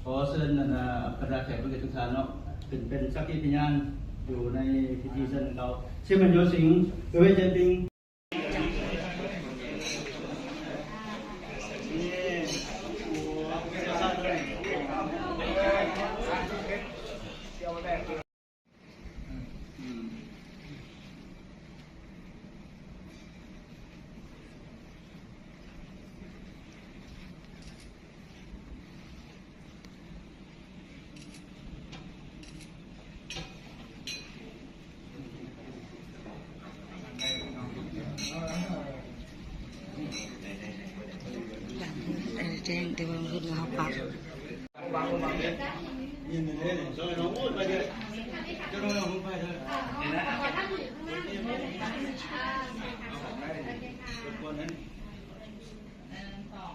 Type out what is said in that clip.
ຂໍເຊີນບັນດາແຂກຜູ້ເກີດທຸກທ່ານເນາະ ເປັນ ເປັນສັກຂີພະຍານຢູ່ໃນພິທີເຊີນດັ່ງກ່າວ. Xin mời Nho Singh, người Việt Nam. ແຈ້ງແຕ່ວ່າເພິ່ນວ່າເຮົາປັບ ໜຶ່ງ ສອງ